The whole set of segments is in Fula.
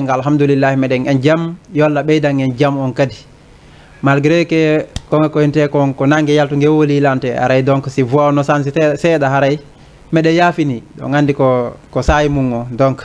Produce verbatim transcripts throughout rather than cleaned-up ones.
ngal, alhamdulillahi, meɗen en jam. Yo Allah ɓeydan en jam on kadi. Malgré que konga ko ente kon ko nangue yaltu nge woli lante, aray donc si voix no sansi te- seeɗa haray, meɗe yaafini, ɗo gandi ko, ko saayi mum o. Donc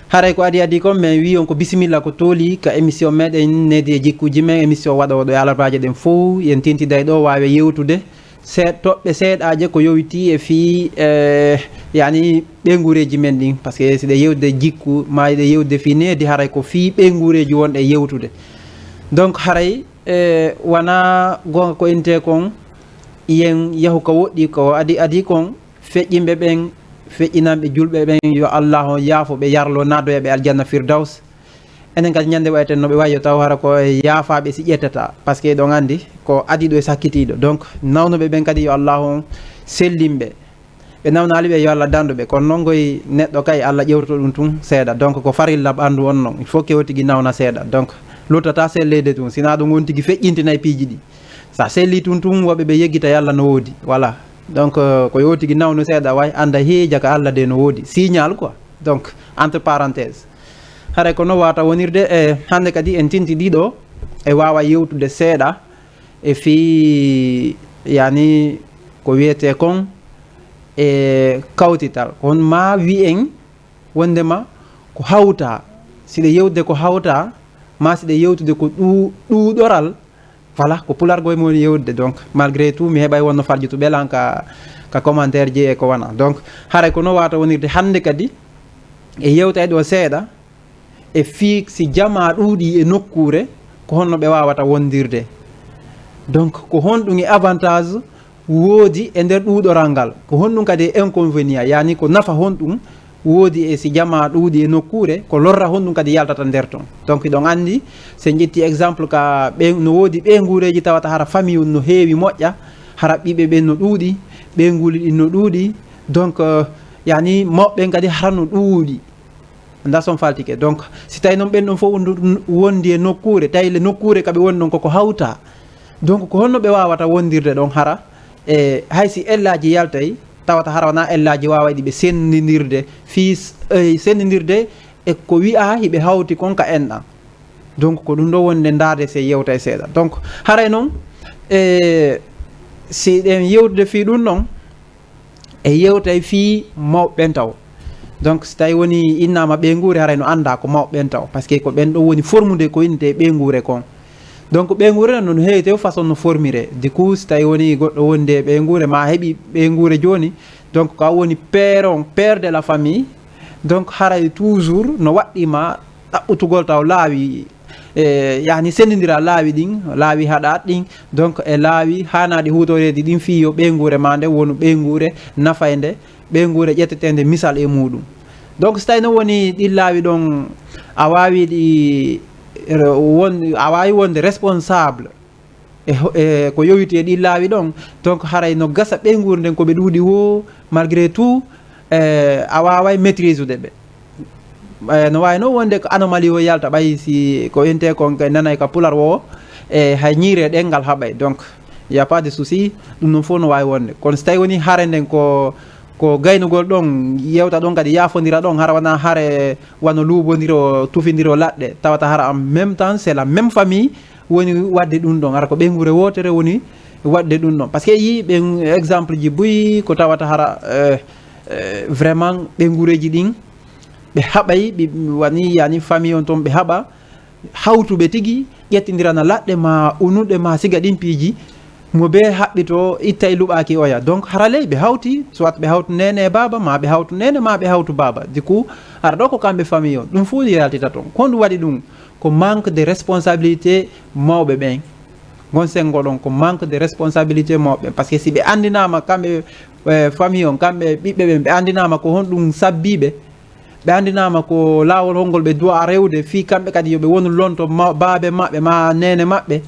haray ko adi adi kon, mais wi on ko bisimilla ko tooli ka émission meɗen Needi e Jikkuji Men, émission waɗowo ɗo e alarbaji ɗen fow, yen tintiday ɗo wawe yewtude se toɓɓe seeɗaje ko yowiti e fii, eh, yani ɓeyngureji men ɗin, parce que si ɗe yewde jikku ma ɗe yewde fii needi, haray ko fii ɓeyngureji wonɗe yewtude. Donc haray, eh, wona gonga ko ente kon, yen yahu ka woɗɗi ko adi adi kon, feƴƴinɓe ɓen, feƴƴinanɓe julɓe ɓen, yo Allah on yaafo ɓe, yarlo, naddoya ɓe aljanna firdaws. Enen kadi ñande wayten no ɓe wayi, yo taw hara ko e yaafaɓe si ƴettata, parce que ɗon andi ko adi ɗo e sakkitiɗo. Donc nawnoɓe ɓen kadi yo Allah on sellinɓe, ɓe nawnaali ɓe yo Allah dandu ɓe. Kono noon koy neɗɗo kay Allah ƴewtoto ɗum tun seeɗa. Donc ko farilla ɓandu on noon, il faut que o tigi nawna seeɗa. Donc luttata sellede tun, sina ɗum on tigi feƴƴintinay piiji ɗi. Sa selli tun tun, woɓɓe ɓe yeggita yalla no woodi, voilà. Donc euh, ko yo tigi nawnu seeɗa, way anda heeja ka Allah de no woodi, signal quoi. Donc entre parenthèse, haray ko no wata wonirde. E hande kadi en tinti ɗiɗo e wawa yewtude seeɗa e fii, yani, ko wiyete kon e kawtital, kon ma wi'en wondema ko hawta, si ɗe yewtude ko hawta, ma si ɗe yewtude ko ɗu- ɗuɗoral. Voilà, ko pulargo e mo woni yewtude. Donc malgré tout mi heɓay wonno farjutu ɓelan ka, ka commentaire ji e ko wona. Donc haray ko no wata wonirde hande kadi e yewtay ɗo seeɗa e fii si jama ɗuuɗi e nokkure, ko honno ɓe wawata wondirde. Donc ko honɗum e avantage woodi e nder ɗuɗoral ngal, ko honɗum kadi e inconvénient, yani ko nafa honɗum woodi e si jama ɗuuɗi e nokkure, ko lorra honɗum kadi yaltata nder ton. Donc hiɗon andi, si en ƴetti exemple ka ɓe no woodi ɓe ngureji tawata hara famille no heewi moƴƴa, hara ɓiɓɓe ɓen no ɗuuɗi, ɓe nguli ɗin no ɗuuɗi. Donc euh, yani mawɓe ɓen kadi hara no ɗuuɗi. Nda son faltike. Donc si tawi noon ɓen ɗon fof ndu- wondi e nokkure, tawi le nokkure kaɓe woni ɗon koko hawta. Donc ko honno ɓe wawata wondirde ɗon hara e hay si ellaji yaltay, tawata hara wona ellaji waway ɗi ɓe sendidirde fii s- eh, sendidirde e ko wi'a hiɓe hawti kon ka enɗan. Donc ko ɗum ɗo wonde ndaarde se yewta e seeɗa. Donc haray noon e si ɗen yewtude fii ɗum ɗon e yewtay fii mawɓe ɓen taw. Donc si tawi woni innama ɓeynguure, haray no anda ko mawɓe ɓen taw, parce que ko ɓen ɗo woni formude ko innete ɓeynguure kon. Donc ɓeynguure no no heewi tew façon no formire. Du coup si tawi woni goɗɗo wondi e ɓeynguure ma heɓi ɓeynguure joni, donc ka woni père on, père de la famille. Donc haray toujours no waɗɗima ɗaɓɓutugol taw laawi e yani sendidira laawi ɗin, laawi haɗaat ɗin, donc e laawi hanaɗi hutoreedi ɗin fii yo ɓeynguure ma nde wonu ɓeynguure nafaynde, ɓeynguure ƴettetende misal e muɗum. Donc si tawi no woni ɗin laawi ɗon a wawi ɗi won a wawi wonde responsable e, e ko yowiti e ɗin laawi ɗon, donc haray no gasa ɓeynguure nden ko ɓe ɗuuɗi wo, malgré tout e a waway maîtrisude ɓe. E no wawi noon wonde ko anomalie o yalta ɓay si ko ente kon kay nanay ka pular wo e hay ñiire ɗengal haɓay. Donc y a pas de souci, ɗum ɗon fof no wawi wonde. Kono si tawi woni hare nden ko ko gaynugol ɗon yewta ɗon kadi yafodira ɗon, hara wona hare wano luubodiro tufidiro laɗɗe, tawata hara en même temps c'est la même famille woni wadde ɗum ɗon, hara ko ɓeynguure wotere woni wadde ɗum ɗon. Parce que yi ɓen exemple ji buy ko tawata hara euh, euh, vraiment ɓeynguureji ɗin ɓe haɓay ɓe wani yani famille on toon ɓe haɓa hawtuɓe tigi, ƴettindirana laɗɗe ma unuɗe ma siga ɗin piiji, mo be haɓɓito ittay luɓaaki oya. Donc hara ley ɓe hawti, soit ɓe hawtu nene e baaba ma ɓe hawtu nene ma ɓe hawtu baaba. Du coup hara ɗo ko kamɓe famille on, ɗum fof yaltita toon. Ko honɗum waɗi ɗum? Ko manque de responsabilité mawɓe ɓen. Ngon sengo ɗon ko manque de responsabilité mawɓe ɓen, parce que si ɓe anndinaama kamɓe eh, famille on, kamɓe ɓiɓɓe ɓen ɓe anndinaama ko honɗum sabbiiɓe, ɓe anndinaama ko laawol hongol ɓe duwa rewde fii kamɓe kadi yo ɓe wonu lonto ma- baabe maɓɓe ma nene maɓɓe.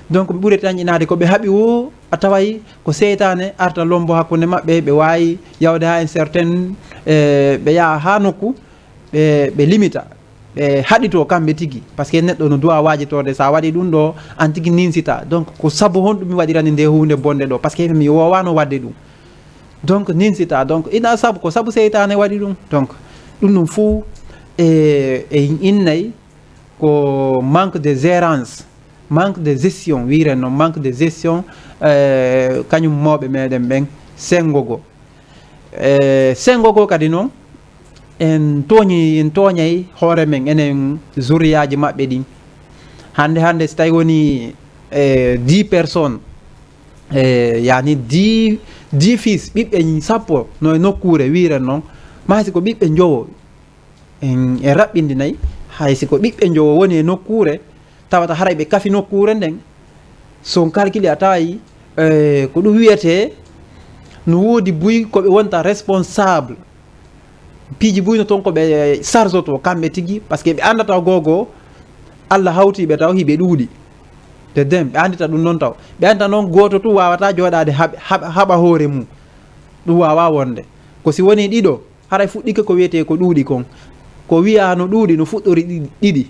Donc ɓe ɓuri tañƴinaade ko ɓe haɓi wo a taway ko seytaane arta lombo hakkunde maɓɓe, ɓe waawi yawde haa un certain eh, ɓe yaha haa nokku ɓe ɓe limita, ɓe haɗito kamɓe tigi. Parce que neɗɗo no duwa waajitorde, sa waɗi ɗum ɗo an tigi ninsita. Donc ko sabu honɗum mi waɗirani nde hunde bonde ɗo, parce que mi wowano wadde ɗum. Donc ninsita, donc ina sabu ko sabu seytane waɗi ɗum. Donc ɗum ɗum fou E, e innay ko manque de gérance, manque de gestion, wiren noon, manque de gestion, eh, kañum mawɓe meɗen ɓen, senngo goo. Eh, senngo goo kadi noon, en tooñi, en tooñay hoore men, enen zurriyaaji maɓɓe ɗin. Hannde, hannde, so tawi woni, eh, dix personnes, eh, yani dix, dix fils, ɓiɓɓe sappo no e nokkuure, wiren noon, maa si ko ɓiɓɓe njowo, en, en raɓɓindinay, hay si ko ɓiɓɓe njowo woni e nokkuure, tawata haray ɓe kafi nokkuure nden, so on calcule a tawi, eh, ko ɗum wiyetee, no woodi buy ko ɓe wonta responsable. Piiji buy no toon ko ɓe sarjoto kamɓe tigi, parce que ɓe anndata gogo Allah hawti ɓe taw hiɓe ɗuuɗi. De dem, ɓe anndita ɗum noon taw. Ɓe anndita noon gooto tun waawata jooɗaade haɓ-, haɓa, haɓa hoore mum. Ɗum waawaa wonde. Ko si woni ɗiɗo, haray fuɗɗike ko wiyetee ko ɗuuɗi kon. Ko wiyaa no ɗuuɗi, no fuɗɗori ɗi-, ɗiɗi.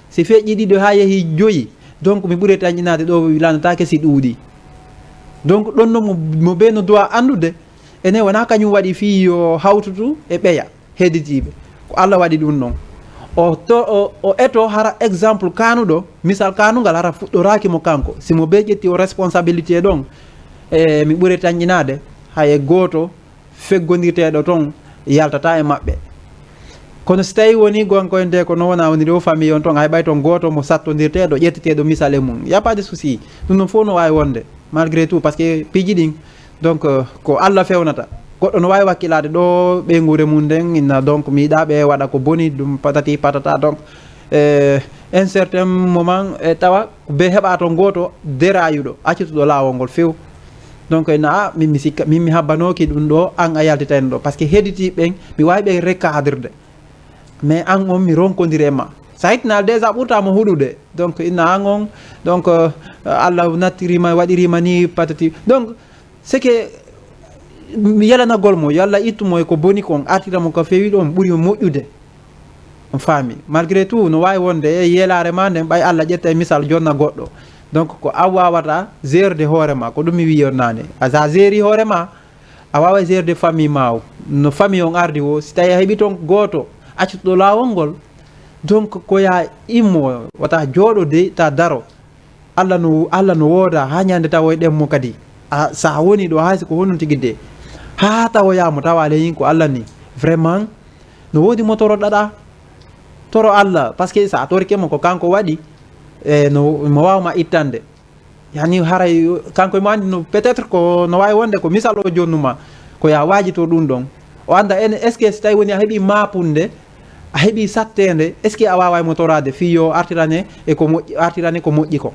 Si feƴƴi ɗiɗo haa yehi joyi, donc mi ɓuray tanƴinaade ɗo lanataake si ɗuuɗi. Donc ɗon noon mo, mo bee no duwa anndude, enen wonaa kañum waɗi fii yo hawtutu e ɓeya hedditiiɓe. Ko Allah waɗi ɗum noon. O to-, o, o eto hara exemple kaanuɗo, misal kaanungal hara fuɗɗoraaki mo kanko. Si mo bee ƴetti o responsabilité ɗon, e mi ɓuray tanƴinaade, hay e gooto feggondirteeɗo toon yaltataa e maɓɓe. Kono si tawii wonii gonko en de ko no wona woniri o famille on toon, a heɓay toon gooto mo sattondirteeɗo, ƴetteteeɗo misal e mum. Y a pas de souci. Ɗum ɗon fof no waawi wonde, malgré tout, parce que piiji ɗin, donc, euh, ko Allah fewnata. Goɗɗo no waawi wakkilaade ɗo ɓeynguure mum nden, inna, donc, mi yiɗaa ɓe waɗa ko boni, ɗum patati patata. Donc, euh, un certain moment, e tawa be heɓa toon gooto derayuɗo, accutuɗo laawol ngol few. Donc, ina, a, min mi sikka, min mi habbanooki ɗum ɗo, an a yaltitayno ɗo. Parce que hedditiiɓe ɓen, mi waawi ɓe recadrede. Mais an on, mi ronkondiri e ma. Sa hittinal déjà ɓurta mo huɗude. Donc, ina an on, donc, euh, Allah nattirima, waɗirima ni, patati. Donc, c'est que mi yelanagol mo, yo Allah ittu mo e ko boni kon, artira mo ko fewi ɗon, ɓuri mo moƴƴude. On faami. Malgré tout, no waawi wonde e yelaare ma nden, ɓay Allah ƴetta e misal jonna goɗɗo. Donc, ko a waawata gérer de hoore ma, ko ɗum mi wi'i on naane. A sa gérer hoore ma, a waaway gérer de famille ma o. No famille on ardi o, si tawi a heɓi toon gooto, accuɗo laawol ngol, donc, ko ya immo, wata jooɗo de, ta daro. Allah no, Allah no wooda haa ñande tawoyɗen mo kadi. A, sa woni ɗo, hay si ko honɗum tigi de. Haa tawoyaa mo, tawa ley ko Allah ni. Vraiment, no woodi mo toroɗaɗa. Toro Allah, parce que sa torike mo ko kanko waɗi, e no, mo waawa ma ittande. Yani haray kanko mo andi no, peut-être ko no waawi wonde ko misal o jonnuma, ko ya waajito ɗum ɗon. O anda en, est-ce que si tawi woni a heɓi maapunde, a heɓi satteende, est-ce que a waaway mo toraade fii yo artirane e ko moƴƴi, artirane ko moƴƴi ko?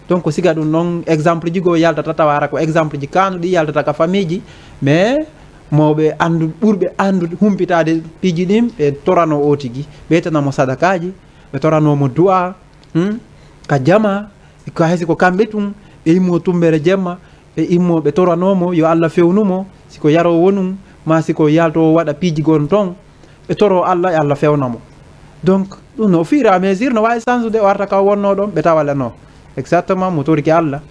Donc, siga ɗum noon, exemple ji goo yaltata, tawa hara ko exemple ji kaanuɗi yaltata ka famille ji, mais mawɓe anndu-, ɓurɓe anndude, humpitaade piiji ɗin, ɓe torano o tigi, ɓe tana mo sadakaaji, ɓe torano mo du'a, hmm, ka jama, e ko hay si ko kamɓe tun, ɓe immo tumbere jemma, ɓe immo ɓe torano mo, yo Allah fewnu mo, si ko yaroowo nun, maa si ko yaltoowo waɗa piiji gon ton, ɓe toro Allah, e Allah fewna mo. Donc, ɗum no, au fur et à mesure, no waawi sansude, o arta ka o wonnoo ɗon, ɓe tawa le no. Exactement, mo torike Allah,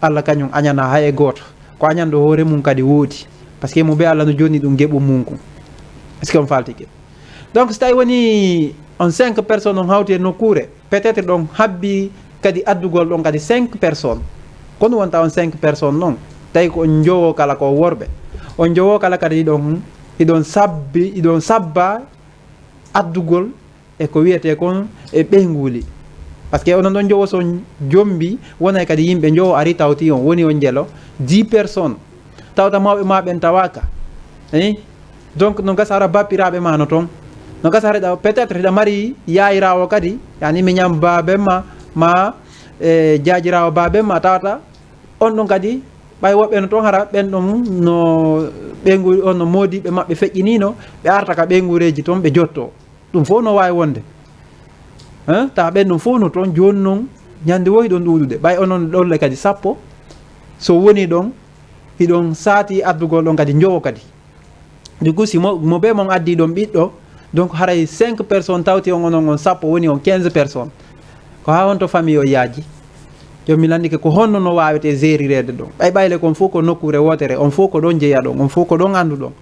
Allah kañum añana hay e gooto. Ko añanɗo hoore mum kadi woodi. Parce que mo be Allah no jonni ɗum geɓu mum kun. Est-ce que on faltike? Donc, so tawi woni on cinq personnes on hawti e nokkuure, peut-être ɗon habbi kadi addugol ɗon kadi cinq personnes. Kono wonta on cinq personnes noon, tawi ko on njowo kala ko worɓe. On njowo kala kadi ɗon, iɗon sabbi, iɗon sabba addugol e ko wiyetee kon e ɓeynguuli. Parce que onon ɗon njowo, so on jombi, wonay kadi yimɓe njowo ari tawti on, woni on njelo, dix personnes. Tawta mawɓe ma ɓen tawaaka. Eh? Donc, no gasa hara bappiraaɓe ma no ton. No gasa hara ɗa, peut-être hiɗa mari yaayiraawo kadi, yani miñam baaben ma, ma, e, jaajiraawo baaben ma, tawata on ɗon kadi, ɓay woɓɓe no ton hara, ɓen ɗon no ɓeyngu-, on no moodiɓɓe maɓɓe feƴƴiniino, ɓe arta ka ɓeynguureeji ton, ɓe jotto. Ɗum fof no waawi wonde. Hein? Tawa ɓen ɗon fof no ton, jooni noon, ñande wo hiɗon ɗuuɗude. Ɓay onon ɗon le kadi sappo, so woni ɗon, hiɗon saati addugol ɗon kadi njowo kadi. Du coup, si mo, mo be mon addi ɗon ɓiɗɗo, donc haray cinq personnes tawti on, onon on sappo, woni on quinze personnes. Ko haa honto famille o yaaji? Jooni mi lanndike ko honno no waawetee gérireede ɗon. Ɓay ɓayle kon fof ko nokkuure wootere, on fof ko ɗon jeya ɗon, on fof ko ɗon anndu ɗon.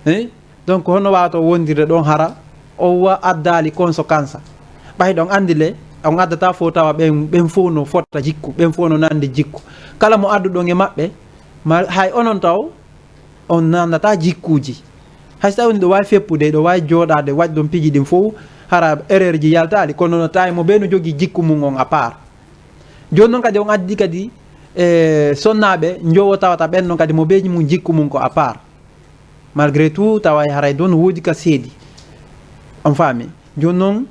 Hein? Donc, honno waawata wondirde ɗon hara o wa addaali conséquence. Ɓay ɗon anndi le, on addataa fof tawa ɓen, ɓen fof no fota jikku, ɓen fof no nanndi jikku. Kala mo adduɗon e maɓɓe, ma, hay onon taw, on nannataa jikkuuji. Hay so tawi woni ɗo waawi feppude, ɗo waawi jooɗaade, waɗi ɗon piiji ɗin fof, hara erreur ji yaltaali, kono no tawi mo ɓe no jogii jikku mum on à part. Jooni noon kadi on addi kadi, e, sonnaaɓe njowo tawata ɓen noon kadi mo ɓe mum jikku mum ko à part. Malgré tout, tawa haray ɗon woodi ka seedi. On faami? Jooni noon,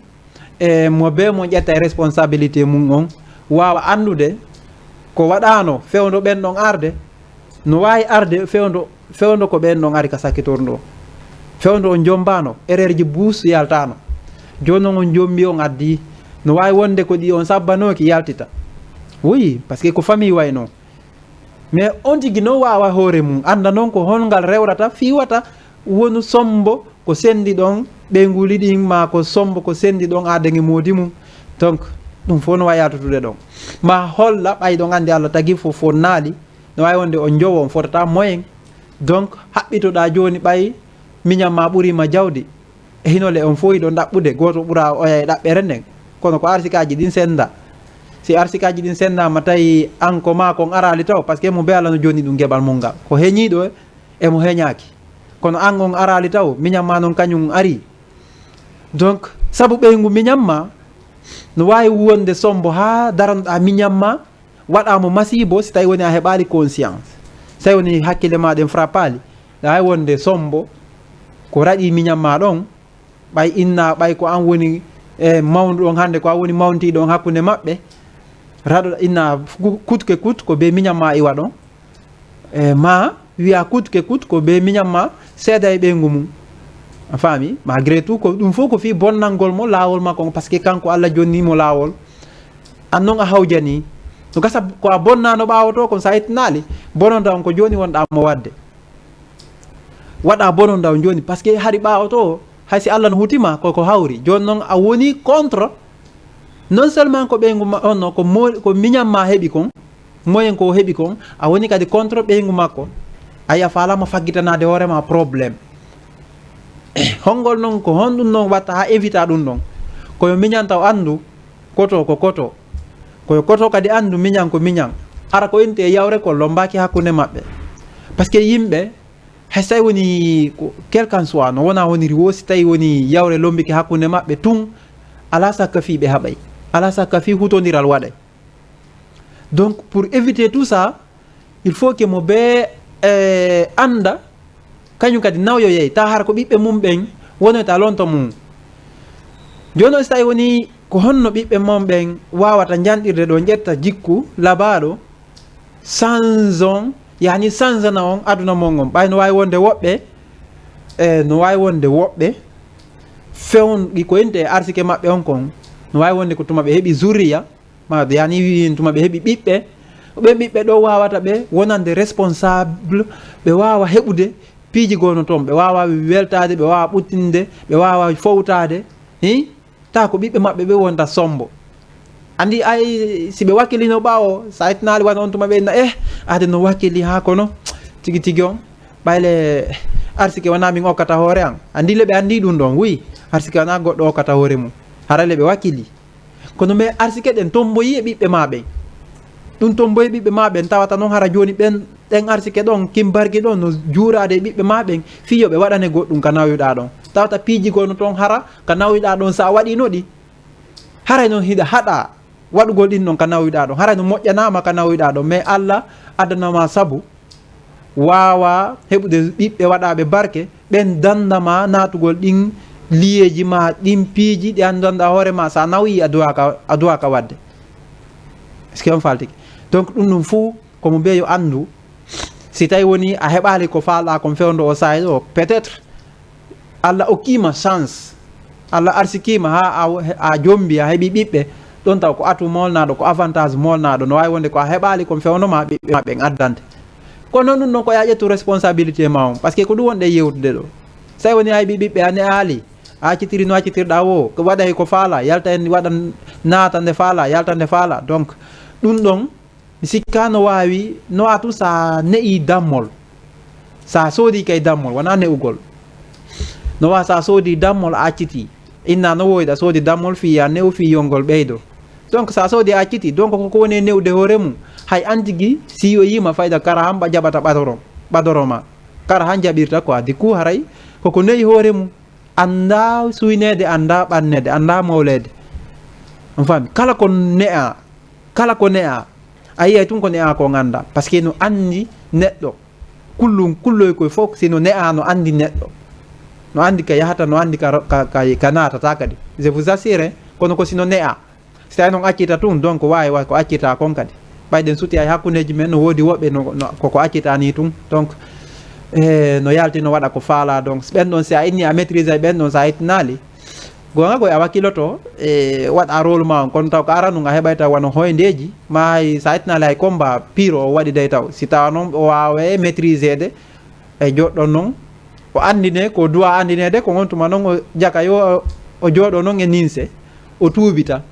e, mo bee mo ƴetta e responsabilité mum on, waawa anndude ko waɗaano fewndo ɓen ɗon arde, no waawi arde fewndo, fewndo ko ɓen ɗon ari ka sakkitorndo. Fewndo on jommbaano, erreur ji buus yaltaano. Jooni noon on jommbi, on addi, no waawi wonde ko ɗi on sabbanooki yaltita. Oui, parce que ko famille waynoo. Mais on tigi no waawa hoore mum, annda noon ko hon ngal rewrata, fii wata wonu sommbo ko senndi ɗon ɓeynguuli ɗin, maa ko sommbo ko senndi ɗon aaden e moodi mum. Donc, ɗum fof no waawi yaltude ɗon. Ma holla ɓay ɗon anndi Allah tagi fof fonnaali, no waawi wonde on jowo on fotata moyen. Donc, haɓɓitoɗaa jooni ɓay miñan ma ɓuriima jawdi. E hino le on fof hiɗon ɗaɓɓude, gooto ɓura oya e ɗaɓɓere nden. Kono ko arsikaaji ɗin sennda. Si arsikaaji ɗin senndaama tawi an ko maa kon araali taw, parce que mo be Allah no jonni ɗum geɓal mum ngal. Ko heñiiɗo e mo heñaaki. Kono an on araali taw, miñan ma non kañum ari. Donc, sabu ɓeyngu miñan ma, no waawi wonde sommbo haa daranoɗaa miñan ma, waɗa mo masiibo si tawi woni a heɓaali conscience. Si tawi woni hakkille ma ɗen frappaali, ɗa waawi wonde sommbo ko raɗi miñan ma ɗon, ɓay inna, ɓay ko an woni, e, mawndu ɗon hannde, ko an woni mawntiiɗo on hakkunde maɓɓe, raɗo inna ku-, coûte que coûte ko be miñan ma iwa ɗon. E, ma wiya coûte que coûte ko be miñan ma seeda e ɓeyngu mum. A faami? Malgré tout, ko ɗum fof ko fii bonnangol mo laawol makko on, parce que kanko Allah jonni mo laawol. An non a hawjani. No gasa ko a bonnano ɓaawo to kon, sa ittinaali, bononda on ko jooni wonɗa mo waɗde. Waɗa bononda on jooni, parce que hari ɓaawo to, hay si Allah no hutima, ko ko hawri. Jooni non a woni contre, non seulement ko ɓeyngu ma, on no, ko mo-, ko miñan ma heɓi kon, moyen ko o heɓi kon, a woni kadi contre ɓeyngu makko. Ayi, a faalama faggitanaade hoore ma problème. Hongol non, ko honɗum non watta haa évita ɗum ɗon? Ko yo miñan taw anndu, koto ko koto. Ko yo koto kadi anndu miñan ko miñan. Ara ko inte e yawre ko lombaaki hakkunde maɓɓe. Parce que yimɓe, hay so tawi woni ko, quel qu'en soit, no wona woniri wo, si tawi woni yawre lombike hakkunde maɓɓe tun, alaa sakka fii ɓe haɓay. Alaa sakka fii hutondiral waɗay. Donc, pour éviter tout ça, il faut que mo be, eh, annda, kañum kadi nawyoyay, ta hara ko ɓiɓɓe mum ɓen wonoyta lonto mum. Jooni on, si tawi woni ko honno ɓiɓɓe mum ɓen waawata njanɗirde ɗo, ƴetta jikku labaaɗo, sange on, yani sange na on aduna mon on. Ɓay no waawi wonde woɓɓe, e, no waawi wonde woɓɓe fewnɗi ko inte e arsike maɓɓe on kon, no waawi wonde ko tuma ɓe heɓi zurriya, ma, yani wiyin tuma ɓe heɓi ɓiɓɓe, ko ɓen ɓiɓɓe ɗo waawata ɓe wonande responsable, ɓe waawa heɓude piiji gono toon, ɓe waawa weltaade, ɓe waawa ɓuttinde, ɓe waawa fowtaade, hi? Ta ko ɓiɓɓe maɓɓe ɓe wonta sombo. Andi ay, si ɓe wakkilino ɓaawo, sa ittinaali wano on tuma ɓe inna, eh, ade no wakkili haa kono, tigi tigi on, ɓayle arsike wona min okkata hoore an. Andi le ɓe andi ɗum ɗon, oui, arsike wona goɗɗo okkata hoore mum. Hara le ɓe wakkili. Kono mais arsike ɗen tomboyi e ɓiɓɓe ma ɓen. Ɗum tomboyi ɓiɓɓe ma ɓen, tawata noon hara jooni ɓen, ɗen arsike ɗon, kimbargi ɗon, no juuraade e ɓiɓɓe ma ɓen, fii yo ɓe waɗane goɗɗum ka nawyuɗaa ɗon. Tawata piiji goo no toon hara, ka nawyuɗaa ɗon, sa waɗino ɗi, haray noon hiɗa haɗa waɗugol ɗin ɗon ka nawyuɗaa ɗon. Haray no moƴƴanaama ka nawyuɗaa ɗon, mais Allah addanama sabu waawa heɓude ɓiɓɓe waɗaaɓe barke, ɓen dandama naatugol ɗin liyeeji ma, ɗin piiji ɗi anndanɗaa hoore ma, sa nawyi a duwaaka, a duwaaka waɗde. Est-ce que on faltiki? Donc, ɗum ɗum fuu, ko mo mbiya yo anndu, si tawi woni a heɓaali ko faalɗaa kon fewndo o saa'i ɗo, peut-être Allah okkiima chance, Allah arsikiima haa a, a jombi, a heɓi ɓiɓɓe, ɗon taw ko atu moolnaaɗo, ko avantage moolnaaɗo, no waawi wonde ko a heɓaali kon fewndo ma ɓiɓɓe ma ɓen addante. Kono ɗum ɗon ko yo a ƴettu responsabilité ma on, parce que ko ɗum wonɗen yewtude ɗo. Tawi woni a heɓi ɓiɓɓe, a ne'aali, a accitiri no accitirɗaa wo, ko waɗay ko faalaa, yalta en waɗa, naata nde faalaa, yalta nde faalaa. Donc, ɗum ɗon, mi sikka no waawi, no a tun sa ne'i dammol. Sa soodi kay dammol, wonaa ne'ugol. No waa sa soodi dammol a acciti. Inna no woyɗa, soodi dammol fii ya ne'u fii yongol ɓeydo. Donc, sa soodi a acciti, donc, ko ko woni e ne'ude hoore mum. Hay an tigi, si o yiima fayda kara hamba jaɓata ɓadoro, ɓadoro ma. Kara han jaɓirta ko addi ku haray, ko ko ne'i hoore mum. Annda suyneede, annda ɓanneede, annda mawleede. On faami? Kala ko ne'a, kala ko ne'a, a yiyay tun ko ne'a ko ngannda. Parce que no anndi neɗɗo. Kullum, kulloy koy fof, si no ne'a, no anndi neɗɗo. No anndi ka yahata, no anndi ka ro-, ka, ka, ka naatata kadi. Je vous assure, hein, kono ko si no ne'a. Si tawi noon accita tun, donc waawi, waawi ko accita kon kadi. Ɓay ɗen suti ay hakkundeeji men, no woodi woɓɓe no, no, ko, ko accita ni tun. Donc, eh, no yalti, no waɗa ko faala. Donc, si ɓen ɗon, si a inni a maîtrise ay ɓen ɗon, si a ittinaali, goonga koy a wakkiloto, e waɗa rôle ma on. Kono taw ko ara nun a heɓay taw wano hoyndeeji, ma hay si a ittinaali hay combat pire o waɗi day taw. Si tawa noon o waawe maîtrisede, e joɗɗon noon, o anndine ko duwa anndineede, ko on tuma noon o jaka yo o, o jooɗo noon e ninse, o tuubita.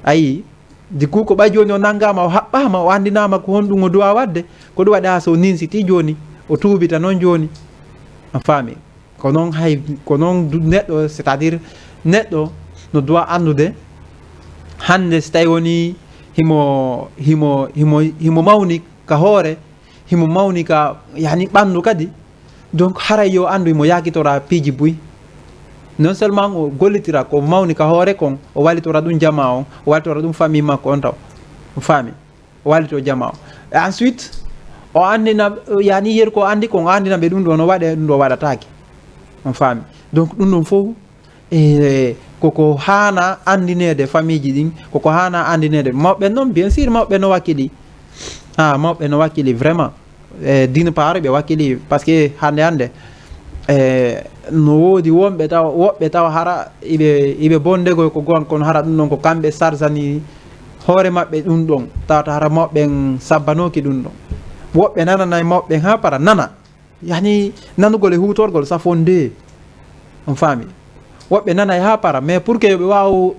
Ayi, du coup, ko ɓay jooni o nanngaama, o haɓɓaama, o anndinaama ko honɗum o duwa waɗde, ko ɗum waɗi haa so o ninsiti jooni, o tuubita noon jooni. A faami? Ko noon hay, ko noon du-, neɗɗo, c'est-à-dire neɗɗo no duwa anndude hannde so tawi woni himo, himo, himo, himo mawni ka hoore, himo mawni ka, yani, ɓanndu kadi. Donc, haray yo anndu himo yaakitora piiji buy. Non seulement o gollitira ko mawni ka hoore kon, o wallitora ɗum jamaa on, o wallitora ɗum famille makko on taw. O faami? O wallito jamaa on. Et ensuite, o anndina, yani, yeru ko anndi kon, o anndina ɓe ɗum ɗo no waɗe, ɗum ɗo waɗataake. On faami? Donc, ɗum ɗon fof, e, koko haana anndineede famille ji ɗin, koko haana anndineede mawɓe noon, bien sûr, mawɓe no wakkili. Ah, mawɓe no wakkili vraiment. E, d'une part, ɓe wakkili, parce que hannde, hannde, e, no woodi wonɓe tawa, woɓɓe tawa hara iɓe, iɓe bonndegol ko goonga, kono hara ɗum ɗon ko kamɓe sarsani hoore maɓɓe ɗum ɗon, tawata hara mawɓe ɓen sabbanooki ɗum ɗon. Woɓɓe nananay mawɓe ɓen haa para nana. Yani, nanugol e huutorgol safonde. On faami? Woɓɓe nanay haa para, mais pour que yo ɓe waaw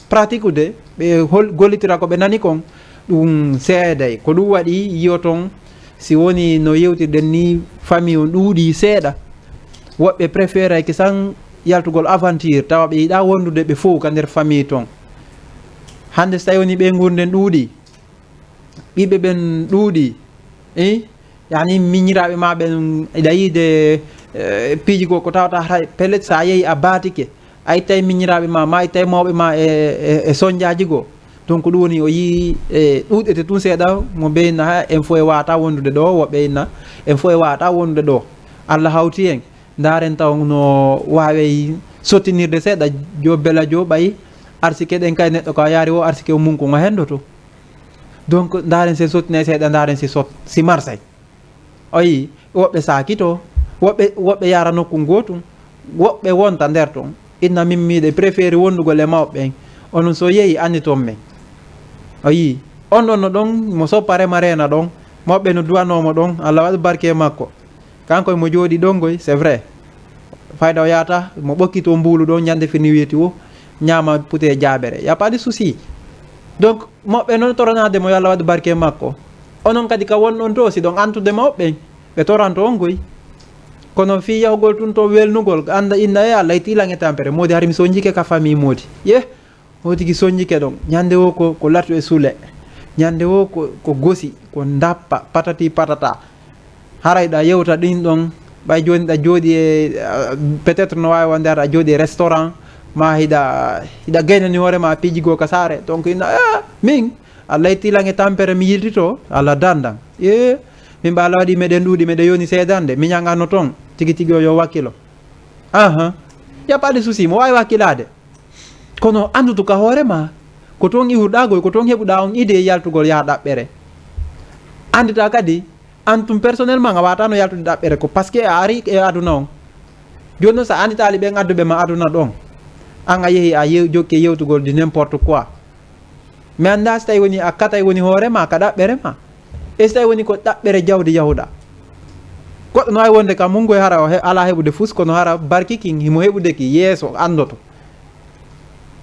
pratique ude, ɓe hol-, gollitira ko ɓe nani kon, ɗum seeday. Ko ɗum waɗi yiyoton, si woni no yewtirɗen ni, famille on ɗuuɗi seeɗa. Woɓɓe préféré ki san yaltugol aventure, tawa ɓe yiɗa wondude ɓe fow ka nder famille ton. Hannde so tawi woni ɓe nguurnden ɗuuɗi, ɓiɓɓe ɓen ɗuuɗi, eh? Yani, miñiraaɓe ma ɓen, iɗa yiide, eh, piiji goo ko tawata hay pellet, sa yehi a baatike, a ittay miñiraaɓe ma, ma ittay mawɓe ma e, e, e sonjaaji goo. Donc, ɗum woni o yii, e, ɗuuɗete tun seeɗa, mo ɓe inna, ha, en fof e wata wondude ɗo, woɓɓe inna, en fof e wata wondude ɗo. Allah hawti en, ndaaren taw no waawey sottinirde seeɗa, jo bela jo ɓay, arsike ɗen kay neɗɗo ko a yaari o, arsike o mum ko ngo hendoto. Donc, ndaaren si sottinay seeɗa, ndaaren si sot-, si marsay. O yii, woɓɓe saakito, woɓɓe, woɓɓe yaara nokku gootum, woɓɓe wonta nder ton. Inna min miɗe préféré wondugol e mawɓe ɓen. Onon so yehi, anniton men. O yii, on ɗon no ɗon, mo soppa rema reena ɗon, mawɓe no duwanoo mo ɗon, Allah waɗu barke e makko. Kanko e mo jooɗi ɗon goy, c'est vrai. Fayda o yaata, mo ɓokkito mbuulu ɗon, ñande fini wiyeti wo, ñaama pute jaabere. Y a pas de souci. Donc, moɓɓe noon toranaade mo, yo Allah waɗu barke e makko. Onon kadi ka wonɗon to, si ɗon antude mawɓe ɓen, ɓe toranto on goy. Kono fii yahugol tun to welnugol, annda inna e Allah, itti lange tampere. Moodi hari mi sonjike ka famille moodi. Ye, o tigi sonjike ɗon. Ñande wo ko, ko latu e sule. Ñande wo ko, ko gosi, ko ndappa, patati patata. Haray ɗa yewta ɗin ɗon, ɓay jooni ɗa jooɗi e, ah, peut-être no waawi wonde aɗa jooɗi e restaurant, ma hiɗa, hiɗa gaynani hoore ma piiji goo ka saare. Donc, ina, ah, min, Allah itti lange tampere mi yiltito, Allah dandan. E, min ba Allah waɗi meɗen ɗuuɗi, meɗen yoni seedande, mi ñangano ton, tigi tigi o yo wakkilo. Aha, y a pas de souci, mo waawi wakkilaade. Kono anndudu ka hoore ma, ko toon iwruɗaa goy, ko toon heɓuɗaa on idée yaltugol yaha ɗaɓɓere. Annditaa kadi, an tun personnellement, a waawata no yaltude ɗaɓɓere ko parce que a ari e aduna on. Jooni noon, so a annditaali ɓen adduɓe ma aduna ɗon, an a yehi a yew-, jokki e yewtugol di n'importe quoi. Mi anndaa si tawi woni a katay woni hoore ma ka ɗaɓɓere ma. E si tawi woni ko ɗaɓɓere jawdi yahuɗaa. Goɗɗo no waawi wonde ka mungo e hara o he-, alaa heɓude fus, kono hara barki kin himo heɓude ki yeeso anndoto.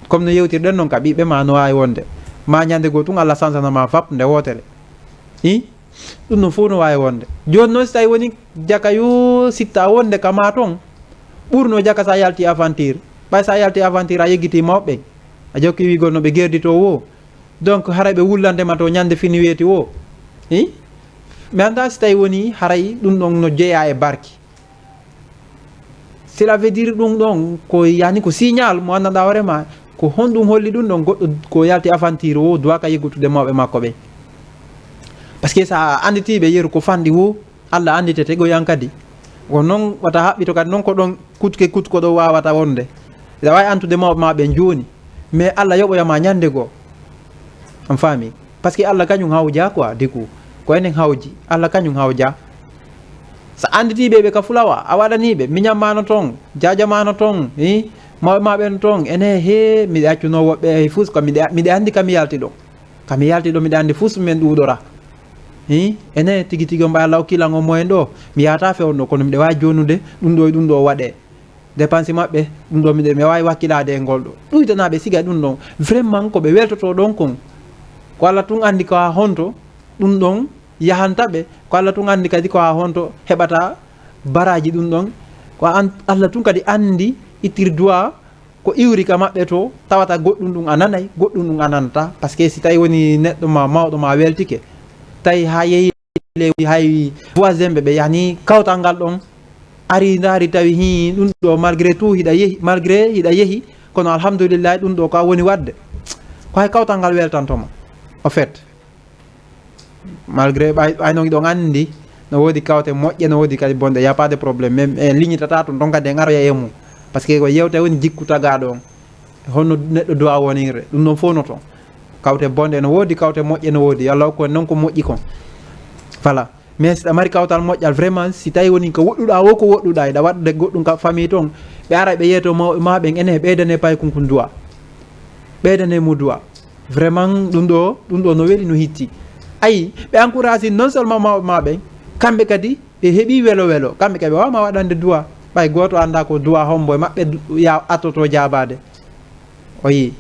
Comme no yewtirɗen noon ka ɓiɓɓe ma no waawi wonde. Ma ñande goo tun Allah sansana ma fap nde wootere. I? Ɗum no fof no waawi wonde. Jooni noon si tawi woni jaka yo sitta wonde ka ma toon, ɓurno jaka sa yalti aventure. Ɓay sa yalti aventure, a yeggiti mawɓe, a jokki wiigol no ɓe gerdito wo. Donc haray ɓe wullantema to ñande fini weeti wo. I? Mi annda si tawi woni haray ɗum ɗon no jeeya e barki. Cela veut dire ɗum ɗon ko yani ko signal mo anndanɗa hoore ma, ko honɗum holli ɗum ɗon? Goɗɗo ko yalti aventure wo duwaka yeggutude mawɓe makko ɓe. Parce que sa annditiiɓe yeru ko fanɗi wo, Allah annditete go yan kadi. Ko non wata haɓɓito kadi non ko ɗon kutke kutko ɗo wawata wonde. Ina wawi antude mawɓe ma ɓen jooni. Mais Allah yoɓoyama ñande goo. On faami? Parce que Allah kañum hawja quoi, du coup. Ko enen hawji. Allah kañum hawja. Sa annditiiɓe ɓe ka fulawa, a waɗaniiɓe, miñam ma no toon, jaaja ma no toon, i? Mawɓe ma ɓen toon, ene he, miɗa accuno woɓɓe e fus, ko miɗa, miɗa anndi ka mi yalti ɗon. Ka mi yalti ɗo, miɗa anndi fus men ɗuuɗora. I? Ene tigi tigi on ɓay Allah okki lan on moyen ɗo, mi yahata fewndo, kono miɗa waawi jonude ɗum ɗo e ɗum ɗo waɗe. Dépense maɓɓe, ɗum ɗo miɗa, mi waawi wakkilaade e ngol ɗo. Ɗuytanaaɓe siga ɗum ɗon. Vraiment ko ɓe weltoto ɗon kon. Ko Allah tun anndi ko haa honto ɗum ɗon yahanta ɓe. Ko Allah tun anndi kadi ko haa honto heɓata baraaji ɗum ɗon. Ko an, Allah tun kadi anndi ittir du'a ko iwri ka maɓɓe to, tawata goɗɗum ɗum a nanay, goɗɗum ɗum a nanata. Parce que si tawi woni neɗɗo ma, mawɗo ma weltike, tawi haa yehi lewdi hay voisin ɓe, ɓe yani kawtal ngal ɗon, ari ndaari tawi hi ɗum ɗo, malgré tout hiɗa yehi, malgré hiɗa yehi, kono alhamdulillah ɗum ɗo ko a woni waɗde. Ko hay kawtal ngal weltantoma, au fait. Malgré ɓay, ɓay non ɗon anndi, no woodi kawte moƴƴe, no woodi kadi bonɗe, y a pas de problème. Même en liñitata toon, ɗon kadi en aroya e mum. Parce que ko yewte woni jikku tagaaɗo on. Honno neɗɗo du'a wonirde, ɗum ɗon fof no toon. Kawte bonɗe no woodi, kawte moƴƴe no woodi. Yo Allah hokku en noon ko moƴƴi kon. Voilà. Mais si ɗa mari kawtal moƴƴal, vraiment, si tawi woni ko woɗɗuɗa wo, ko woɗɗuɗa, eɗa waɗde goɗɗum ka famille toon, ɓe ara ɓe yeeto mawɓe ma ɓen, ene ɓeydane paykun kun du'a. Ɓeydane mo du'a. Vraiment, ɗum ɗo, ɗum ɗo no weli, no hitti. Ayi, ɓe encourage non seulement mawɓe ma ɓen, kamɓe kadi ɓe heɓi welo welo. Kamɓe kadi ɓe wawma waɗande du'a. Ɓay gooto annda ko du'a hombo e maɓɓe du-, ya attoto jaabaade. O yii.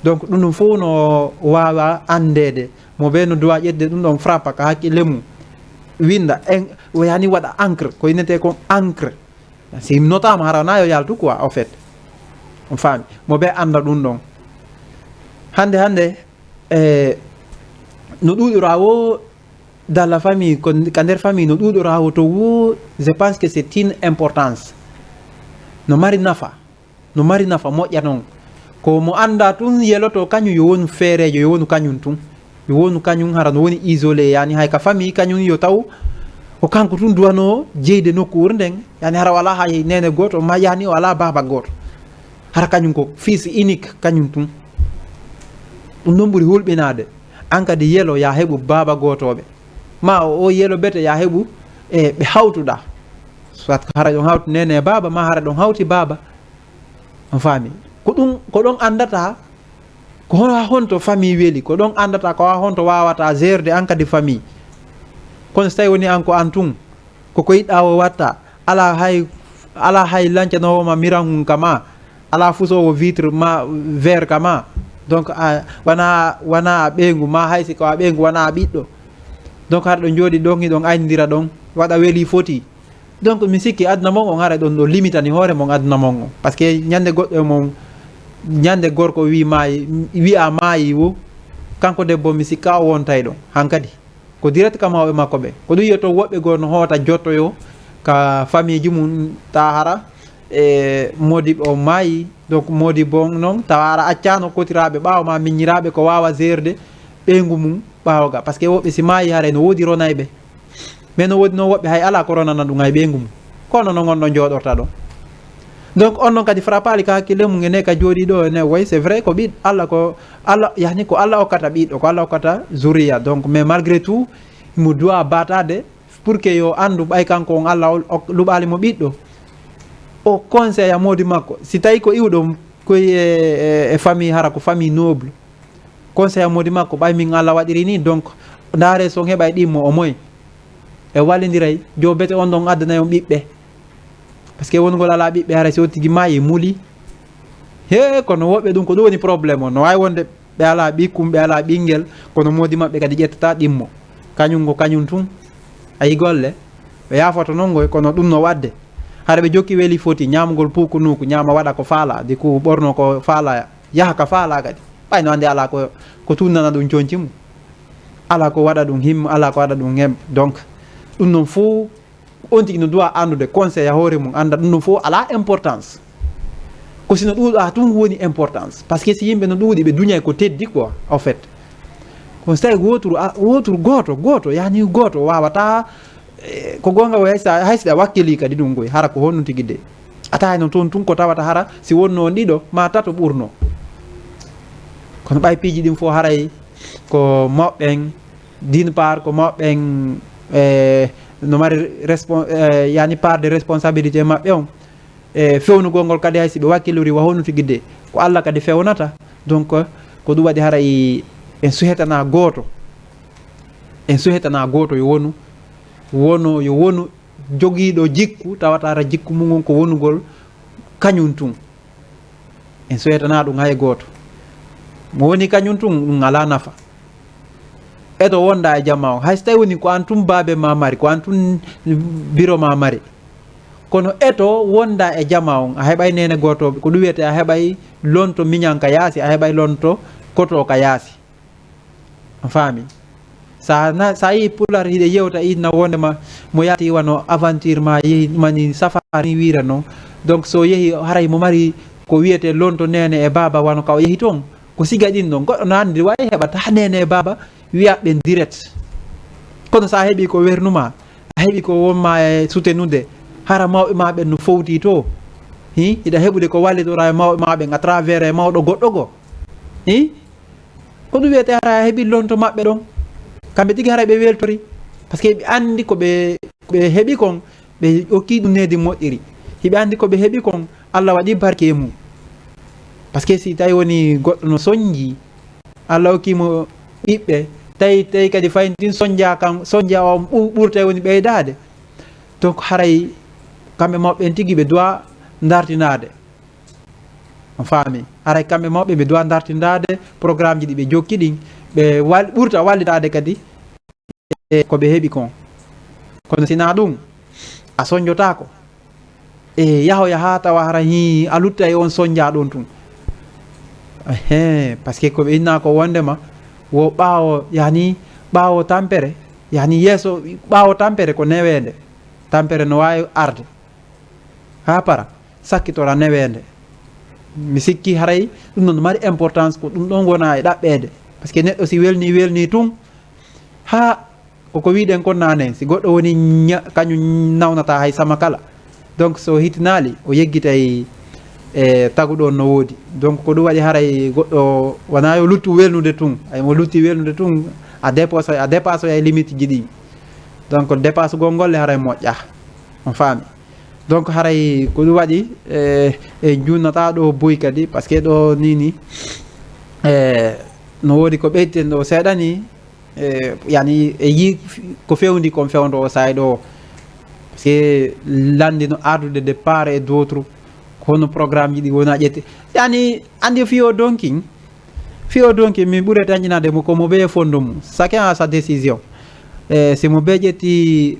Donc, ɗum ɗum fof no waawa anndeede. Mo ɓe no du'a ƴettude ɗum ɗon frappe ka hakkille mum. Winda, en, o yani waɗa encre, ko innete kon encre. Si notaama hara na yo yaltu quoi, au fait. On faami. Mo ɓe annda ɗum ɗon. Hannde, hannde, e, no ɗuuɗura wo dans la famille, ko ka nder famille, no ɗuuɗura wo to wo, je pense que c'est une importance. No mari nafa. No mari nafa moƴƴa noon. Ko mo annda tun yeloto kañum yo wonu feereejo, yo wonu kañum tun. Yo wonu kañum hara no woni isolé, yani hay ka famille kañum yo taw ko kanko tun duwanoo jeyde nokkuure nden. Yani hara o alaa hay neene gooto, ma yani o alaa baaba gooto. Hara kañum ko fils unique kañum tun. Ɗum ɗon ɓuri hulɓinaade. An kadi yelo ya heɓu baaba gootooɓe. Ma o, o yelo bete ya heɓu e ɓe hawtuɗa. Soit ko hara ɗon hawti neene e baaba, ma hara ɗon hawti baaba. On faami? Ko ɗum, ko ɗon anndata ko hon-, haa honto famille weli, ko ɗon anndata ko haa honto waawata gérde an kadi famille. Kono so tawi woni an ko an tun, ko ko yiɗɗa o watta, alaa hay, alaa hay lancanoowo ma miran hun kama, alaa fusoowo vitre ma verre kama. Donc, a, wana, wana a ɓeyngu ma, hay si ko a ɓeyngu, wana a ɓiɗɗo. Donc, haɗa ɗon jooɗi ɗon, hiɗon aynidira ɗon, waɗa weli foti. Donc, mi sikki aduna mon on, haray ɗon ɗo limitani hoore mon aduna mon on. Parce que ñande goɗɗo e mon, ñande gorko wi maayi, wi'a maayi wo, kanko debbo mi sikka o wontay ɗon hankadi. Ko direct ka mawɓe makko ɓe. Ko ɗum yiyotoo woɓɓe goo no hoota jottoyo ka famille ji mum, ta hara, e, Modibo maayi. Donc, Modibo noon, tawa hara accaano kotiraaɓe ɓaawo ma, miñiraaɓe ko waawa gérde ɓeyngu mum ɓaawo ga. Parce que woɓɓe si maayi, haray no woodi ronayɓe. Mais no woodi noon woɓɓe hay alaa ko ronana ɗum hay ɓeyngu mum. Kono noon on ɗon jooɗorta ɗon. Donc, on noon kadi frappaali ka hakkille mum, ene ka jooɗii ɗo, ene woy, c'est vrai, ko ɓiɗ-, Allah ko, Allah, yani ko Allah okkata ɓiɗɗo, ko Allah okkata zuriya. Donc, mais malgré tout, mo du'a baataade pour que yo anndu ɓay kanko on Allah o, o luɓaali mo ɓiɗɗo. O conseil a moodi makko. Si tawi ko iwɗo koye e, e, e famille, hara ko famille noble. Conseil a moodi makko, ɓay min Allah waɗiri ni, donc, ndaare son heɓa e ɗimmo o moy. E wallindiray, jo bete on ɗon addanay on ɓiɓɓe. Parce que wongol alaa ɓiɓɓe, hara si on tigi maayi, muli. He, kono woɓɓe ɗum ko ɗum woni problème on. No waawi wonde ɓe alaa ɓikkun, ɓe alaa ɓinngel, kono moodi maɓɓe kadi ƴettata ɗimmo. Kañum ko kañum tun. Ayi golle, ɓe yaafoto non ngoy, kono ɗum no waɗde. Hara ɓe jokki weli foti ñaamugol puuku nuuku, ñaama waɗa ko faala, di ku ɓorno ko faala, yaha ka faala kadi. Ɓay no anndi alaa ko, ko tunnana ɗum conci mum. Alaa ko waɗa ɗum him, alaa ko waɗa ɗum hem. Donc, ɗum noon fof, on tigi no duwa anndude conseil a hoore mum, annda ɗum noon fof alaa importance. Ko sino ɗuuɗa tun woni importance. Parce que si yimɓe no ɗuuɗi, ɓe duñay ko teddi quoi, en fait. Kono so tawi woturu, a, woturu gooto, gooto, yani gooto waawata, eh, ko goonga o hay sa, hay si ɗa wakkili kadi ɗum koy, hara ko honno tigi de. A tawi no toon tun ko tawata hara si wonno on ɗiɗo, ma tato ɓurno. Kono ɓay piiji ɗin fof haray ko mawɓe en, d'une part, ko mawɓe en, eh, no mari respon-, eh, yani part de responsabilité maɓɓe on. E fewnugol ngol kadi hay si ɓe wakkilori wa honno tigi de. Ko Allah kadi fewnata. Donc, ko ɗum waɗi haray en suhetana gooto. En suhetana gooto yo wonu, wono, yo wonu jogiiɗo jikku, tawata hara jikku mum on ko wonugol kañum tun. En suhetana ɗum hay gooto. Mo woni kañum tun, ɗum alaa nafa. Eto wonda e jama on. Hay so tawi woni ko an tun baabe ma mari, ko an tun biro ma mari. Kono eto wonda e jama on. A heɓay nene gootooɓe, ko ɗum wiyete a heɓay lonto miñan ka yaasi, a heɓay lonto koto ka yaasi. A faami? Sa na, sa yi pular hiɗe yewta inna wonde ma, mo yati wano aventure ma yehi mani safari ni wira non. Donc so yehi haray mo mari ko wiyete lonto nene e baaba wano ka o yehi toon. Ko siga ɗin ɗon, goɗɗo no anndi wawi heɓata nene e baaba wiya ɓen direct. Kono sa heɓi ko wernuma, a heɓi ko wonma e soutenude, hara mawɓe ma ɓen no fowti to. Hi, hiɗa heɓude ko wallitora e mawɓe ma ɓen à travers e mawɗo goɗɗo go. Hi? Ko ɗum wiyete hara a heɓi lonto maɓɓe ɗon. Kamɓe tigi hara ɓe weltori. Parce que ɓe anndi ko ɓe, ɓe heɓi kon, ɓe okki ɗum needi moƴƴiri. Hiɓe anndi ko ɓe heɓi kon, Allah waɗi barke e mum. Parce que si tawi woni goɗɗo no sonji, Allah okki mo ɓiɓɓe, tawi, tawi kadi fayntin sonja kan, sonja on ɓu-, ɓurtay woni ɓeydaade. Donc haray kamɓe mawɓe ɓen tigi ɓe duwa dartinaade. On faami? Haray kamɓe mawɓe ɓe duwa dartindaade programme ji ɗi ɓe jokki ɗin, ɓe wal-, ɓurta wallitaade kadi e ko ɓe heɓi kon. Kono si na ɗum, a sonjotaako. E yahoya haa tawa hara hi a lutta e on sonja ɗon tun. Ehe, parce que ko ɓe inna ko wondema wo ɓaawo, yani ɓaawo tampere, yani yeeso ɓaawo tampere ko neweende. Tampere no waawi arde. Haa para, sakkitora neweende. Mi sikki haray ɗum non mari importance, ko ɗum ɗon wona e ɗaɓɓeede. Parce que neɗɗo si welni, welni tun, haa ko, ko wiɗen kon nane, si goɗɗo woni ña-, kañum nawnata hay sama kala. Donc so hitinaali, o yeggitay e tagu ɗon no woodi. Donc ko ɗum waɗi haray goɗɗo wona yo luttu welnude tun. Ay mo lutti welnude tun, a dépasse, a dépasse ay limite ji ɗin. Donc dépasse gol ngol le haray moƴƴa. On faami? Donc haray ko ɗum waɗi, e, e junnata ɗo boy kadi, parce que ɗo nini, e, no woodi ko ɓeyten ɗo seeɗa ni, e, yani e yi ko fewndi kon fewndo o saay ɗo, parce que lanndi no ardude de part et d'autre, ko hono programme ji ɗi wona ƴette. Yani anndi fiyo donkin, fiyo donkin min ɓure dañinade mo ko mo ɓeye fondo mum. Chacun a sa décision. E, si mo ɓe ƴetti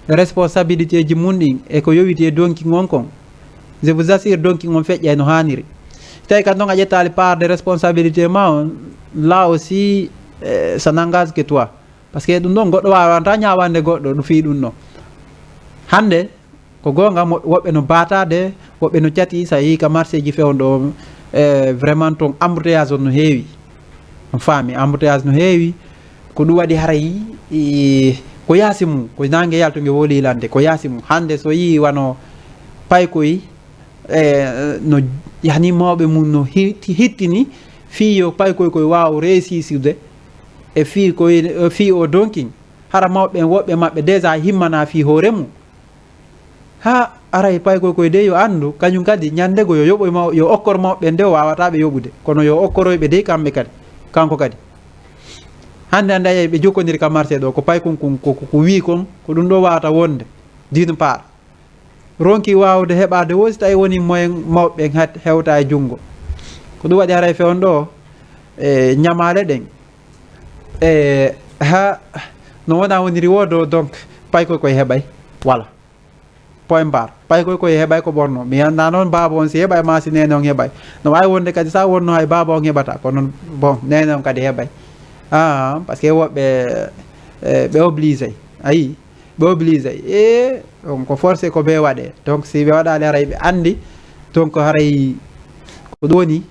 responsabilité ji mum ɗin e ko yowiti e donkin on kon, je vous assure donkin on feƴƴay no haaniri. Tawi ka ndon a ƴettaali part de responsabilité ma on, là aussi, eh, ça n'engage que toi. Parce que ɗum ɗon goɗɗo wawanta ñawande goɗɗo no fii ɗum no. Hannde, ko goonga mo-, woɓɓe no baataade, woɓɓe no cati, so a yii ka marché ji fewndo, eh, vraiment ton embouteillage on no heewi. On faami, embouteillage no heewi. Ko ɗum waɗi haray, i, ko yaasi mum, ko nange yalto nge woli lande, ko yaasi mum. Hannde so yii wano paykoy, e, no yani mawɓe mum no hi-, hittini, fii yo paykoy koy waaw reesisude, e fii koy, e fii o donkin. Hara mawɓe ɓen woɓɓe maɓɓe déjà himmana fii hoore mum. Ha aray paykoy koy dey yo anndu, kañum kadi ñande go yo yoɓoy maw-, yo okkor mawɓe ɓen de o waawata ɓe yoɓude. Kono yo okkoroy ɓe dey kamɓe kadi, kanko kadi. Hannde, hannde a yiyay ɓe jokkondiri ka marché ɗo, ko paykun kun, ko, ko, ko wii kon, ko ɗum ɗo waawata wonde, d'une part. Ronki waawde heɓaade wo si tawi woni moyen mawɓe ɓen hat-, hewta e junngo. Ko ɗum waɗi haray fewn ɗo, e ñamaale ɗen. E ha no wona woniri wo ɗo, donc, paykoy koy heɓay. Voilà. point barre. Pay koy koye heɓay ko ɓorno. Mi anndaa noon baaba on si heɓay maa si neene on heɓay. No waawi wonde kadi sa wonno hay baaba on heɓata. Kono noon, bon, neene on kadi heɓay. Ah, parce que woɓɓe, eh, ɓe obligé. Ayi, ɓe obligé. E, on ko forcé ko ɓe waɗe. Donc, si ɓe waɗaali haray ɓe anndi, donc haray ko ɗum woni,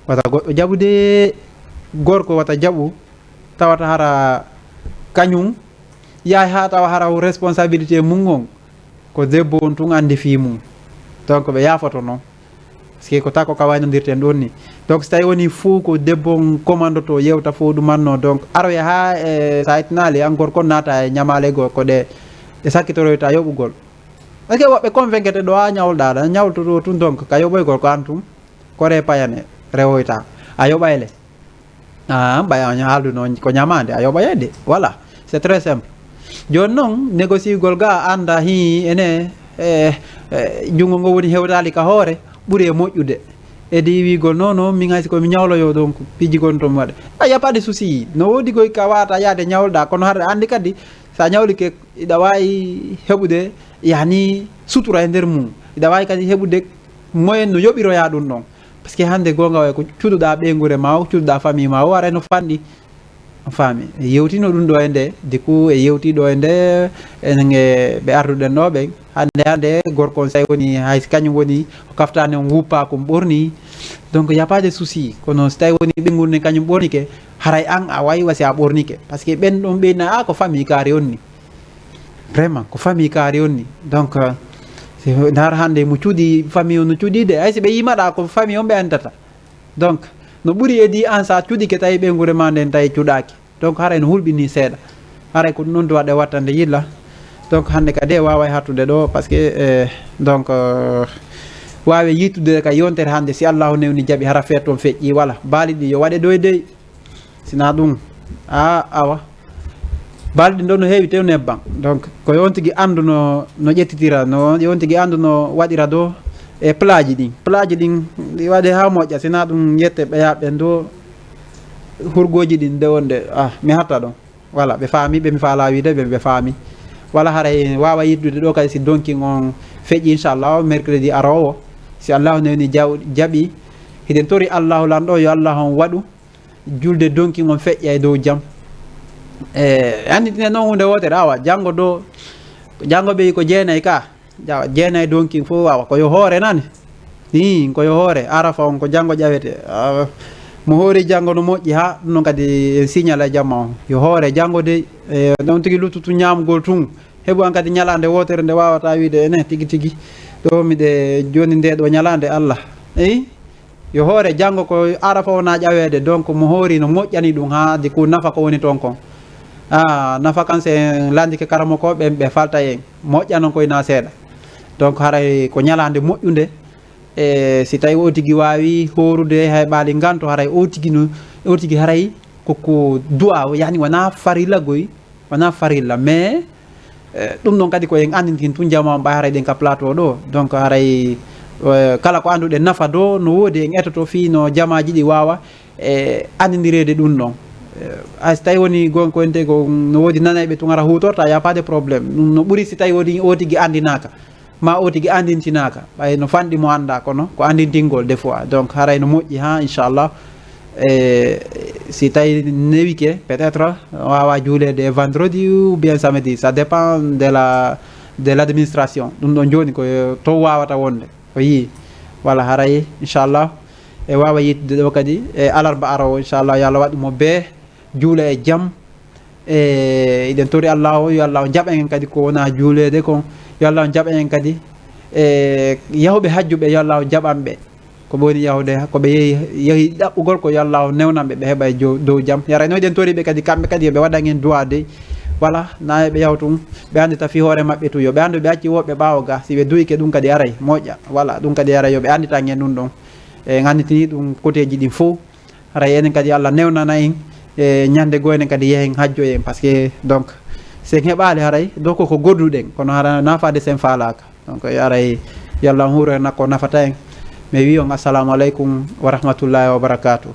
wata goɗɗo jaɓu de, gorko wata jaɓu, tawata hara kañum yahay haa tawa hara o responsabilité mum on, ko debbo on tun anndi fii mum. Donc, ɓe yaafoto noon. Parce que ko tako ka waynondirten ɗon ni. Donc, si tawi woni fuu ko debbo on commande to yewta fuu ɗum anno. Donc, aroya haa, e, sa ittinaali an gorko naata e ñamaale goo ko ɗe, ɗe sakkitoroyta yoɓugol. Parce que woɓɓe convaincre ɗo a ñawlɗa, ɗa ñawltoto tun donc, ka yoɓoygol ko an tun. Kore payane, rewoyta. A yoɓayle. Ah, ɓay a haalduno ko ñamaande, a yoɓa yedde. Voilà, c'est très simple. Jooni noon, négociegol ga annda hi ene, eh, eh, junngo ngo woni hewtaali ka hoore, ɓuri e moƴƴude. E di wiigol, non, non, min hay si ko mi ñawloyo, donc, piiji gon to mi waɗa. A y a pas de souci. No woodi goy ka waata yaade ñawlɗa, kono hara anndi kadi, sa ñawlike, iɗa waawi heɓude, yani, sutura e nder mum. Iɗa waawi kadi heɓude moyen no yoɓiroya ɗum ɗon. Parce que hannde goonga o ko cuuɗuɗaa ɓeynguure ma o, cuuɗuɗaa famille ma o, aray no fanɗi. On faami. E yewtino ɗum ɗo e nde, du coup, e yewti ɗo e nde, enen e ɓe arduɗen ɗo ɓen. Hannde, hannde, gorko on, so tawi woni, hay so kañum woni, o kaftaani on wuppa ko ɓorni. Donc, y a pas de souci. Kono so tawi woni ɓeynguure nden kañum ɓornike, haray an a wayi wasi a ɓornike. Parce que ɓen ɗon ɓeyna, a ko famille kaari on ni. Vraiment, ko famille kaari on ni. Donc, euh, si ndaar hannde mo cuuɗi, famille on no cuuɗi de. Hay si ɓe yimaɗa ko famille on ɓe anndata. Donc, no ɓuri e di an sa cuuɗike tawi ɓeynguure ma nden tawi cuuɗaaki. Donc, haray no hulɓini seeɗa. Haray ko ɗum ɗon duwaɗe wattande yilla. Donc, hannde kadi e waaway hattude ɗo, parce que, eh, donc, euh, waawe yittude ka yontere hannde, si Allahu newni jaɓi, hara feet on feƴƴi, wala. Baali ɗi yo waɗe doy dey. Sina ɗum, a, awa. Balɗe ɗo no heewi tew nebban. Donc, ko yon tigi anndu no, no ƴettitira, no yon tigi anndu no waɗira do e plaji ɗin. Plaji ɗin ɗi waɗe haa moƴƴa, sina ɗum yette ɓe yaɓɓen do hurgoji ɗin de wonde, ah, mi hatta ɗon. Voilà, ɓe faami, ɓe mi faala wiide ɓe, ɓe faami. Wala haray waawa yiddude ɗo kadi si donkin on feƴƴi, inchallah, mercredi arowo. Si Allahu newni jaw-, jaɓi, hiɗen tori Allahu lanɗo, yo Allahu on waɗu julde donkin on feƴƴa e dow jam. E, annditine noon huunde wootere, awa, janngo do, janngo ɓeyi ko jeenay ka, jawa, jeenay donkin fof, awa, ko yo hoore nani. Ii, ko yo hoore, Arafa on ko janngo ƴawete. Awa, mo hoori janngo no moƴƴi, haa ɗum noon kadi en signal e jamma on. Yo hoore janngo de, e, noon tigi luttutu ñaamgol tun. Heɓu an kadi ñalaande wootere nde waawata wiide ene tigi tigi. Ɗo miɗe jooni nde ɗo ñalaande Allah. Eyi? Yo hoore janngo ko Arafa wona ƴaweede, donc mo hoori no moƴƴani ɗum haa di ko nafa ko woni toon kon. Ah, nafa kan si en landike karamoko ɓen ɓe falta en. Moƴƴa noon koye na seeɗa. Donc haray ko ñalaande moƴƴunde. E si tawi o tigi waawi hoorude hay ɓaali nganto haray o tigi no, o tigi haray koko du'a, yani wona farilla goy. Wona farilla, mais, eh, ɗum ɗon kadi ko en anndintin tun jama on ɓay haray ɗen ka plateau ɗo. Donc haray, eh, kala ko annduɗen nafa do no woodi en etoto fii no jamaaji ɗi waawa, eh, anndindireede ɗum ɗon. Eh, hay so tawi woni gonko en te ko no woodi nanayɓe tun ara huutorta, y a pas de problème. Ɗum no ɓuri si tawi woni o tigi anndinaaka. Ma o tigi anndintinaaka, ɓay no fanɗi mo annda, kono ko anndintingol des fois. Donc, haray no moƴƴi, ha, inchallah. E, si tawi newike, peut-être, wawa juuleede e vendredi ou bien samedi, ça dépend de la, de l'administration. Ɗum ɗon jooni ko to wawata wonde, ko yii. Wala haray, inchallah. E wawa yittude ɗo kadi, e alarba arowo, inchallah, yo Allah waɗ mo bee juula e jam. E, eɗen tori Allah o, yo Allah o jaɓan en kadi ko wona juuleede kon. Yo Allah o jaɓan en kadi, e, yahuɓe hajjuɓe, yo Allah o jaɓan ɓe. Ko ɓe woni yahude, ko ɓe yehi, yehi ɗaɓɓugol ko yo Allah o newnan ɓe, ɓe heɓa e jo-, dow jam. Yara no eɗen tori ɓe kadi, kamɓe kadi yo ɓe waɗan en du'a dey. Wala, na ɓe yahu tun, ɓe anndita fii hoore maɓɓe tun, yo ɓe anndu ɓe acci woɓɓe ɓaawo ga, si ɓe duyike ɗum kadi aray, moƴƴa. Wala, ɗum kadi aray yo ɓe annditan en ɗum ɗon. E, en annditini ɗum koteeji ɗin fow. Haray enen kadi Allah newnana en, e ñande goo enen kadi yehen hajjoyen, parce que donc sen heɓaali haray do ko, ko godduɗen, kono hara nafaade sen faalaaka. Donc haray yo Allah on huuro en nakko nafata en. Mi wi on assalamu aleykum wa rahmatullahi wa barakatuh.